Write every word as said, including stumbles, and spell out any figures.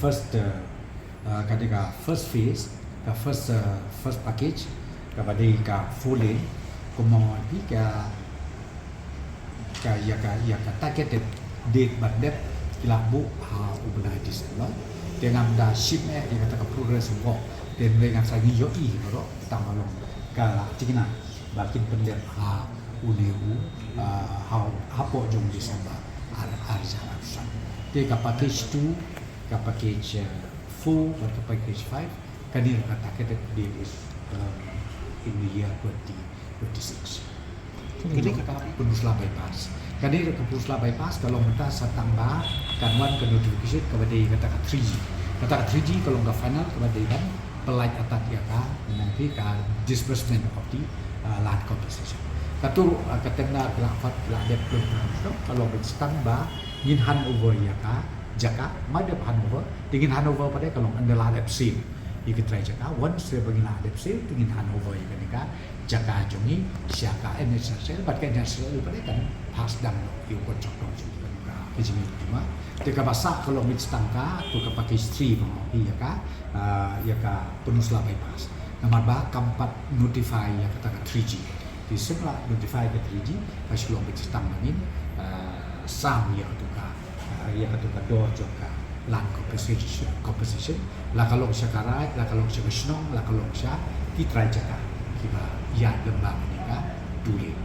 First, uh, uh, ka dei ka first phase, ka first, uh, first package, kaba dei ka four lane, kumno di ka, ka, ïa ka, ïa ka targeted date ban dep ki la buh ha u bnai December. Te ngam da shim eh ïa kata ka progress walk. Te ngam sa ngi ïohi baroh tang ba long ka la thikna ba kin pyndep ha une u, uh, ha, hapoh jong December ar, ar hajar arphew san. Te ka package two, ka package, uh, four bad ka package five, kane ka targeted date is, um, in the year twenty twenty-six. Kane ka Pynursla bypass. Kane ka Pynursla bypass ka long mynta sa tang ba kan wan ka notification kaba dei kata ka three G. Kata ka three G ka long ka final kaba dei ban pynlait atat ïa ka, na ki ka disbursement of the, uh, land compensation. Kato, uh, ka tender ka la pat, ka la dep, ka long beit tang ba ngin hand over ïa ka jaka, ma dep hand over, te ngin hand over pat ka long ynda la dep seal ïa ki trai jaka. Once ba ngin la dep seal, te ngin hand over ïa kane ka jaka jong ngi sha ka N H S L, bad ka N H S L pat kan pass dang ïa u contractor jong ka, ka jingïohi ma. Te kaba sah ka long beit tang kato ka package three ba ngi ïa ka, ah, ïa ka Pynursla bypass. Namar ba kam pat notify ïa kata ka three G. Te shen la notify ka three G, ka shu long beit tang ba ngin, ah, sam ïa kato ka, ah, ïa kato ka dor jong ka land compensation, compensation. La ka long sha ka raid, la ka long sha ka shnong, la ka long sha ki trai jaka kiba ïaid lyngba kane ka two lane.